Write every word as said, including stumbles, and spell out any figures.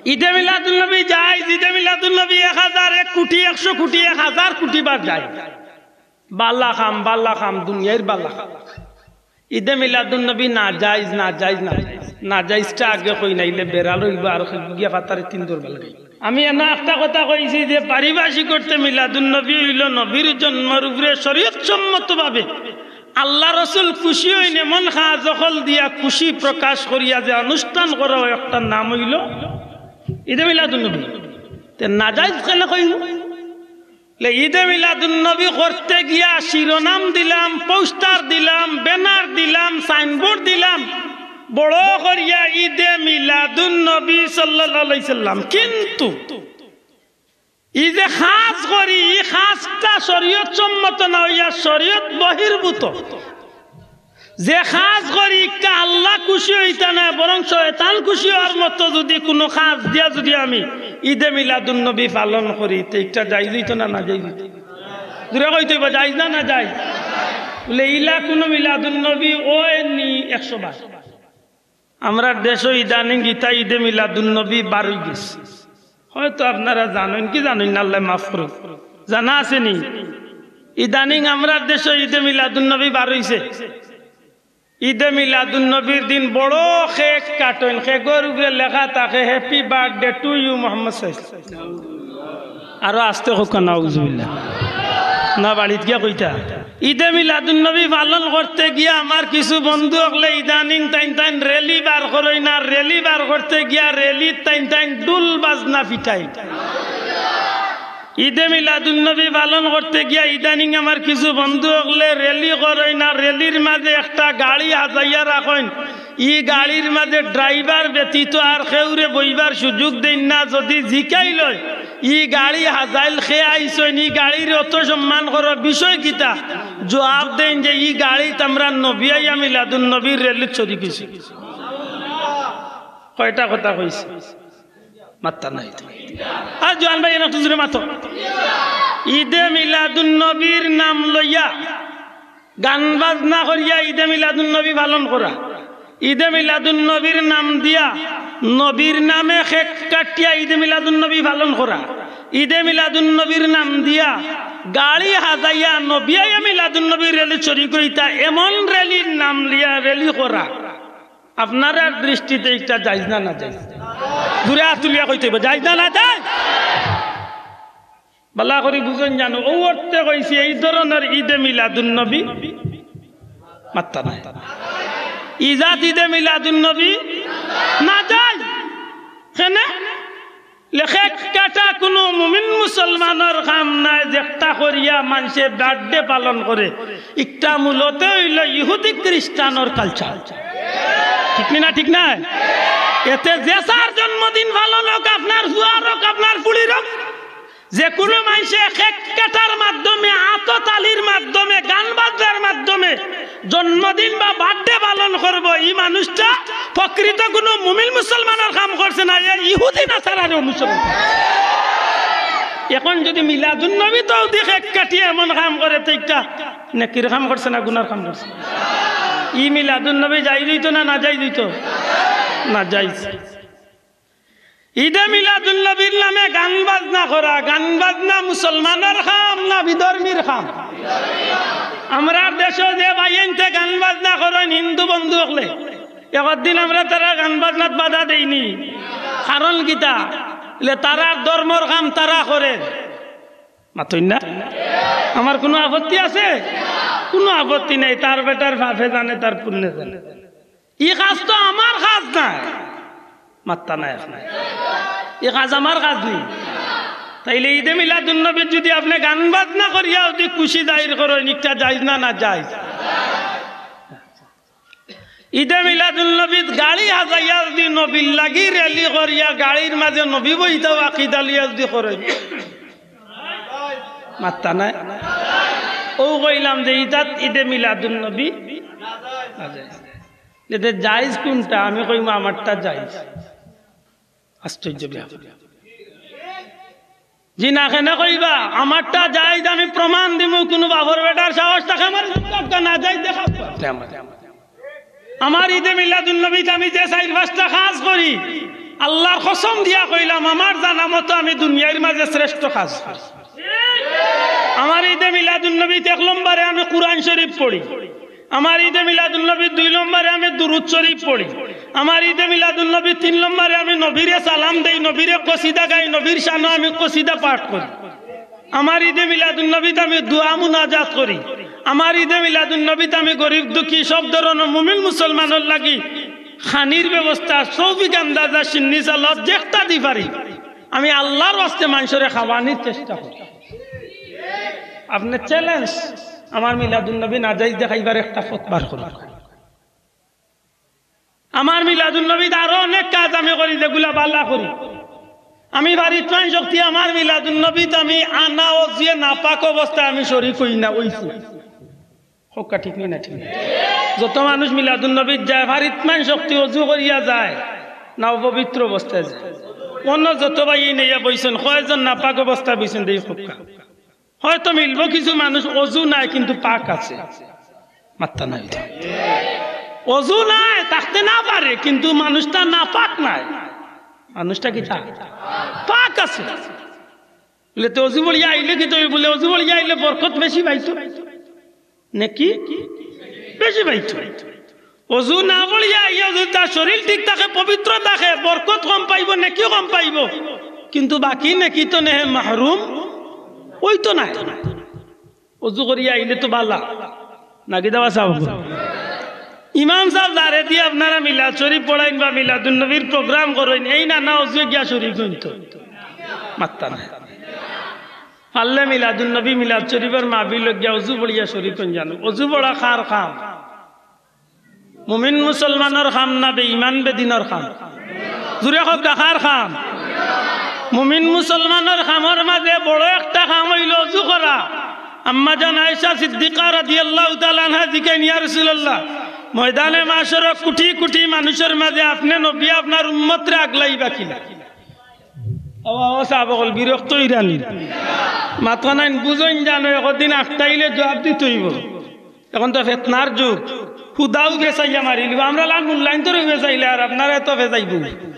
ঈদে মিলাদুন্নবী জায়েজ, ঈদে মিলাদুন্নবী এক হাজার, এক কোটি, একশো কোটি, এক হাজার কোটি বার জায়েজ। বালা কাম, বালা কাম, দুনিয়ার বালা কাম। ঈদে মিলাদুন্নবী নাজায়েজ, নাজায়েজ, নাজায়েজ। নাজায়েজটা আগে কই, নাইলে বেড়াল অইবো আর গিয়া ফাতারে তিন দরবার লাগাই। আমি এনা একটা কথা কইছি যে পারিভাষিক অর্থে মিলাদুন্নবী অইলো নবীর জন্মর উপরে শরীয়ত সম্মতভাবে আল্লাহ রসুল খুশি অইন এমন কাজ অকল দিয়া খুশি প্রকাশ করিয়া যে অনুষ্ঠান করা অয়, একটার নাম অইলো ঈদে মিলাদুন্নবী। তে নাজায়েজ কেনে কইমু? লে ঈদে মিলাদুন্নবী করতে গিয়া শিরোনাম দিলাম, পোস্টার দিলাম, ব্যানার দিলাম, সাইনবোর্ড দিলাম, বড় করিয়া ঈদে মিলাদুন্নবী সাল্লাল্লাহু আলাইহি সাল্লাম। কিন্তু ই যে কাজ করি, ই কাজটা শরীয়ত সম্মত না অইয়া শরীয়ত বহির্ভূত। যে কাজ করি, ইটা আল্লাহ খুশি অইতা না, বরং শয়তান খুশি অওয়ার মতো যদি কুনু কাজ দিয়া যদি আমি ঈদে মিলাদুন্নবী পালন করি, তে ইটা জায়েজ অইতো না, নাজায়েজ অইতো? জুরে কইতে অইবো, জায়েজ না, নাজায়েজ? বলে, ইলা কুনু মিলাদুন্নবী অয়নি একশো বার। আমরার দেশো ইদানিং ইতা ঈদে মিলাদুন্নবী বার অইগেছে। হয়তো আপনারা জানইন কি জানইন না, আল্লায় মাফ করুক, জানা আছে নি? ইদানিং আমরার দেশো ঈদে মিলাদুন্নবী বার অইছে। ঈদে মিলাদুন্নবীর দিন বড় কেক কাটইন, কেকর উপরে লেখা থাকে, "Happy birthday to you, Mohammad সাল্লাল্লাহু আলাইহি ওয়াসাল্লাম।" আরো আস্তে কউক্কা, নাউজুবিল্লাহ। না, বাড়িত গিয়া কইতা। ঈদে মিলাদুন্নবী পালন করতে গিয়া আমার কিছু বন্ধু অকলে ইদানিং তাইন তাইন র‍্যালি বার করইন, আর র‍্যালি বার করতে গিয়া র‍্যালিত তাইন তাইন ঢুল বাজনা ফিটাইন। ঈদে মিলাদুন্নবী পালন করতে গিয়া ইদানিং আমার কিছু বন্ধু অকলে র‍্যালি করইন, আর র‍্যালির মাঝে একটা গাড়ি হাজাইয়া রাখইন। ই গাড়ির মাঝে ড্রাইভার ব্যতীত আর কেউরে বইবার সুযোগ দেইন না। যদি জিকাইল অয়, "ই গাড়ি হাজাইল, কে আইছইন, ই গাড়ির অত সম্মান করো, বিষয় কিতা?" জুয়াব দেইন যে, "ই গাড়িত আমরার নবী আইয়া মিলাদুন্নবীর র‍্যালিত শরিক অইছে।" কয়টা কথা কইছি? মাত্তা নাই। আর জোয়ান ভাই, এনা একটু জুরে মাতো। ঈদে মিলাদুন্নবীর নাম লইয়া গান বাজনা করিয়া ঈদে মিলাদুন্নবী পালন করা, ঈদে মিলাদুন্নবীর নাম দিয়া নবীর নামে কেক কাটিয়া ঈদে মিলাদুন্নবী পালন করা, ঈদে মিলাদুন্নবীর নাম দিয়া গাড়ি হাজাইয়া নবী আইয়া মিলাদুন্নবীর র‍্যালিত শরিক অইতা, এমন র‍্যালির নাম লইয়া র‍্যালি করা, আপনারার দৃষ্টিতে ইটা জায়েজ না নাজায়েজ? জুরে আত তুলিয়া কইতে অইবো, জায়েজ না নাজায়েজ? বালা করি বুঝইন জানো, অউ অর্থে কইছি, এই ধরনর ঈদে মিলাদুন্নবী মাত্তা নাই। ই জাত ঈদে মিলাদুন্নবী নাজায়েজ। কেনে? লে কেক কাটা কুনু মুমিন মুসলমানর কাম নায়, যেকটা করিয়া মানষে বার্থডে পালন করে, ইকটা মূলত অইলো ইহুদি খ্রিস্টানর কালচার। ঠিক নি না? ঠিক নায়? এতে যে যার জন্মদিন পালন অউক, আপনার ফুয়ার অউক, আপনার ফুড়ির অউক, যে কুনু মানষে কেক কাটার মাধ্যমে, আততালির মাধ্যমে, গান বাজনার মাধ্যমে জন্মদিন বা বার্থডে পালন করবো, ই মানুষটা প্রকৃত কুনু মুমিন মুসলমানর কাম করছে না, এ ইহুদি নাসারারে অনুসরণ করে। এখন যদি মিলাদুন্নবীত অউ দি কেক কাটিয়া এমন কাম করে, তে ইটা নেকির কাম করছে না গুনার কাম করছে? ই মিলাদুন্নবী জায়েজ অইতো না নাজায়েজ অইতো? নাজায়েজ। ঈদে মিলাদুন্নবীর নামে গান বাজনা করা, গান বাজনা মুসলমানর কাম না বিধর্মীর কাম? আমরার দেশো যে ভাইয়াইন্তে গান বাজনা করইন হিন্দু বন্ধু অকলে, একদিন আমরা তারার গান বাজনাত বাধা দেইনি। কারণ কিতা? লে তারার ধর্মর কাম তারা করে। মাতইন না? আমার কুনু আপত্তি আছে? কুনু আপত্তি নাই। তার বেটার পাপে জানে, তার পুণ্যে জানে। ই কাজ তো আমার কাজ নায়। মাত্তা নাই আপনার। ই কাজ আমার কাজ নি? তাইলে ঈদে মিলাদুন্নবীত যদি আপনে গান বাজনা করিয়া যদি খুশি জাহির করইন, ইটা জায়েজ না নাজায়েজ? ঈদে মিলাদুন্নবীত গাড়ি হাজাইয়া যদি নবীর লাগি র‍্যালি করিয়া গাড়ির মাঝে নবী বইতাউ আকিদা লইয়া যদি করইন, মাত্তা নাই। অউ কইলাম যে ইটাত ঈদে মিলাদুন্নবী নাজায়েজ। এতে জায়েজ কুনটা? আমি কইমু আমারটা জায়েজ। আশ্চর্য ব্যাপার। জি না, কেনে কইবা? আমারটা জায়েজ, আমি প্রমাণ দিমু। কুনু বাপর বেটার সাহস থাকে আমার নাজায়েজ দেখা? আমার ঈদে মিলাদুন্নবীত আমি যে চাইর পাঁচটা কাজ করি, আল্লার কসম দিয়া কইলাম, আমার জানা মতো আমি দুনিয়ার মাঝে শ্রেষ্ঠ কাজ করি। আমার ইদে মিলাদুন্নবীত এক নম্বরে আমি কুরআন শরীফ পড়ি। আমার ইদে মিলাদুন্নবীত দুই নম্বরে আমি দুরুদ শরীফ পড়ি। আমার ইদে মিলাদুন্নবীত তিন নম্বরে আমি নবীরে সালাম দেই, নবীরে কসিদা গাই, নবীর শানো আমি কসিদা পাঠ করি। আমার ইদে মিলাদুন্নবীত আমি দোয়া মুনাজাত করি। আমার ইদে মিলাদুন্নবীত আমি গরিব দুঃখী সব ধরনর মুমিন মুসলমানর লাগি খানির ব্যবস্থা, সৌফিক আন্দাজা সিন্নি সালাত যেকটা দি পারি, আমি আল্লার ওয়াস্তে মানষরে খাওয়ানির চেষ্টা করি। আপনে challenge, আমার মিলাদুন্নবী নাজাইজ দেখাইবার একটা পথ বার করুন। আমার মিলাদুন্নবীত আরো অনেক কাজ আমি করি, যেগুলা বালা করি। আমি বাড়িত পাইন শক্তি, আমার মিলাদুন্নবীত আমি আনা অজুয়ে নাপাক অবস্থায় আমি শরিক অই না, অইছি। হক্কা ঠিক নি না? ঠিক না? যত মানুষ মিলাদুন্নবীত যায়, বাড়িত পাইন শক্তি অজু করিয়া যায়, না অপবিত্র অবস্থায় যায়। অন্য যত ভাই নেইয়া বইছেন, কয়জন নাপাক অবস্থায় বইছেন, দেই হক্কা। হয়তো মিলবো কিছু মানুষ অজু নাই কিন্তু পাক আছে, মাত্তা নাই। অজু নাই, থাকতে না পারে, কিন্তু মানুষটা নাপাক নাই। মানুষটা কিতা? পাক আছে। বলে, "তে অজু পড়িয়া আইলে কিতা অইবো?" বলে, "অজু পড়িয়া আইলে বরকত বেশি পাইতো, নেকি বেশি পাইতো।" অজু না পড়িয়া আইয়া যদি তার শরীর ঠিক থাকে, পবিত্র থাকে, বরকত কম পাইবো, নেকি কম পাইবো, কিন্তু বাকি নেকি তো নেহে মাহরুম অইতো নায়। অজু করিয়া আইলে তো বালা, নাকি দাবা সাহেব? ইমাম সাহেব যারে দি আপনারা মিলাদ শরীফ পড়াইন বা মিলাদুন্নবীর program করইন, এই না না অজু গিয়া শরিক অইন তো, মাত্তা নাই। পারলে মিলাদুন্নবী, মিলাদ শরীফর মাহফিল গিয়া অজু পড়িয়া শরিক অইন জানো। অজু পড়া কার কাম? মুমিন মুসলমানর কাম না বেঈমান বেদিনর কাম? জুরে কউক্কা, কার কাম? মুমিন মুসলমানর কামর মাঝে বড় একটা কাম অইলো অজু করা। আম্মা জান আয়েশা সিদ্দিকা রাদিয়াল্লাহু তাআলা আনহা জিকাইন, "ইয়া রাসূলুল্লাহ, ময়দানে মাশরো কুটি কুটি মানুষর মাঝে আপনে নবী আপনার উম্মতরে আগলাইবা কিলা?" ও, ও সাহাবা অকল বিরক্ত অইরা নি। মাতইন নাইন, বুঝইন জানো, একদিন আটকাইলে জুয়াপ দিতো অইবো। এখন তো ফেতনার যুগ, হুদাউ ফেসাইয়া মারিলিবো। আমরার লাখান মুল্লাইন্তরেউ ফেসাইলে আর আপনারারে তো ফেসাইবো।